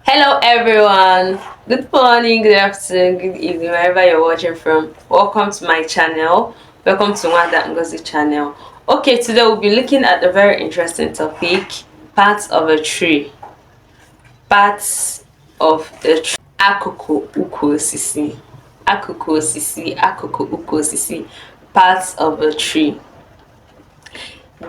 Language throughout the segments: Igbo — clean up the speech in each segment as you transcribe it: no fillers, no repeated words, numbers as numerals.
Hello everyone, good morning, good afternoon, good evening, wherever you're watching from. Welcome to my channel. Welcome to Nwada Ngozi channel. Okay, today we'll be looking at a very interesting topic: parts of a tree. Parts of the tree. Akụkụ ukwu osisi, akụkụ osisi, akụkụ ukwu osisi. Parts of a tree.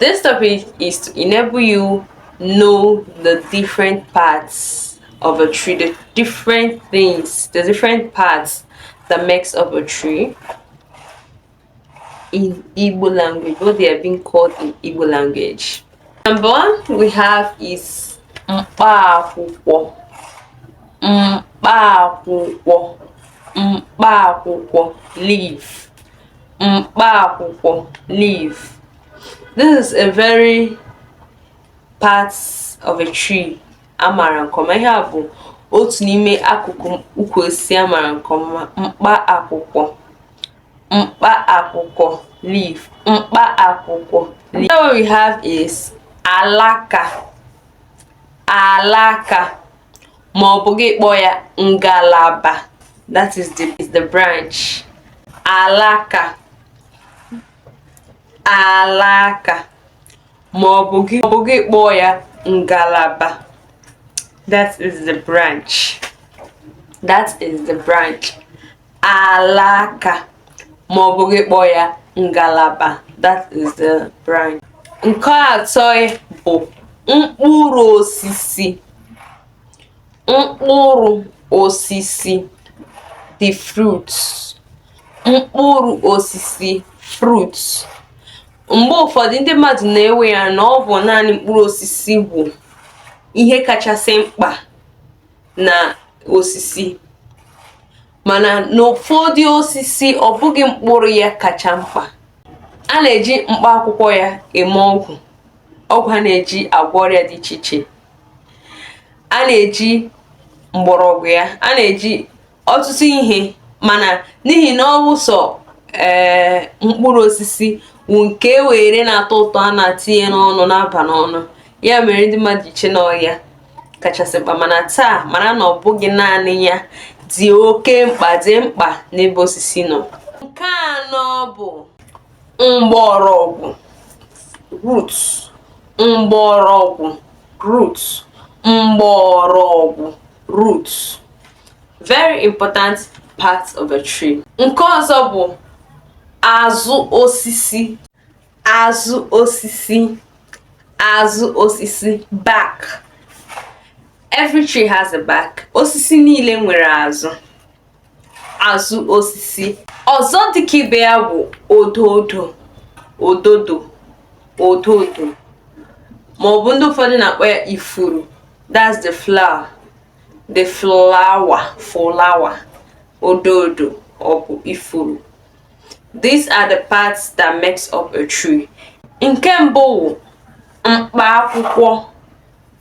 This topic is to enable you know the different parts of a tree, the different things, the different parts that makes up a tree in Igbo language, what they are being called in Igbo language. Number one we have is mkpa akwụkwọ, mkpa akwụkwọ, mkpa akwụkwọ, leaf, mkpa akwụkwọ, leaf. This is a very part of a tree amara nke ọma. Ihe a bụ otu n'ime akụkụ ukwu osisi amara nke ọma. Mkpa akwụkwọ, mkpa akwụkwọ, leaf, mkpa akwụkwọ, leaf. What we have is alaka, alaka, ma ọ bụ gị kpọọ ya ngalaba. That is the branch. Alaka, alaka, ma ọ bụ gị kpọọ ya ngalaba. That is the branch. That is the branch. Alaka, ma ọ bụ gị kpọọ ya ngalaba. That is the branch. Nke atọ bụ mkpụrụ osisi, mkpụrụ osisi, the fruits. Mkpụrụ osisi, fruits. Mgbe ụfọdụ ndị mmadụ na-ewe ya na ọ bụ naanị mkpụrụ osisi bụ ihe kachasị mkpa na osisi, mana n'ụfọdụ osisi, ọ bụghị mkpụrụ ya kacha mkpa. A na-eji mkpa akwụkwọ ya eme ọgwụ, ọgwụ a na-eji agwọ ọrịa dị iche iche. A na-eji mgbọrọgwụ ya, a na-eji ọtụtụ ihe, mana n'ihi na ọ bụ sọ ee mkpụrụ osisi wụ nke e were na-atọ ụtọ, a na-atinye n'ọnụ, na-aba n'ọnụ, ya mere ndị mmadụ ji che na ọ ya kachasị mkpa. Mana taa, mara na ọ bụghị naanị ya dị oke mkpa, dị mkpa n'ebe osisi nọ. Nke anọ bụ mgbọrọgwụ, roots, mgbọrọgwụ, roots, mgbọrọgwụ, roots. Very important part of a tree. Nke ọzọ bụ azụ osisi, azụ osisi, azụ osisi, back. Every tree has a back. Osisi niile nwere azụ, azụ osisi. Ọzọ dịka ibe ya bụ ododo, ododo, ododo, maọbụ ndị ụfọdụ na-akpọ ya ifuru. That's the flower, the flower, flower. Ododo ọ bụ ifuru. These are the parts that makes up a tree. Nke mbụ wụ mkpa akwụkwọ,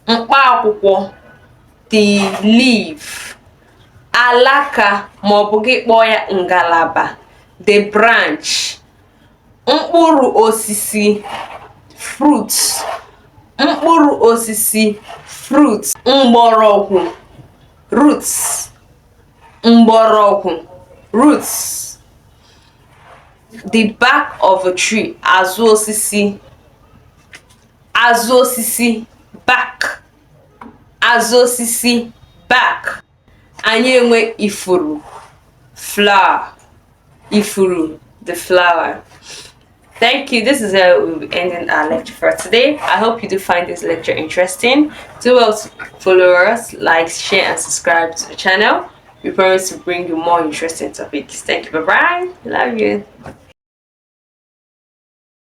mkpa akwụkwọ, the leaf. Alaka, maọbụ gị kpọọ ya ngalaba, the branch. Mkpụrụ osisi, fruits, mkpụrụ osisi, fruit. Mgbọrọgwụ, roots, mgbọrọgwụ, roots. The back of a tree, azụ osisi, azụ osisi, back, azụ osisi, back. Anyị enwe ifuru, flower, ifuru, the flower. Thank you. This is where we'll be ending our lecture for today. I hope you do find this lecture interesting. Do well to follow us, like, share and subscribe to the channel. We promise to bring you more interesting topics. Thank you. Bye bye. Love you.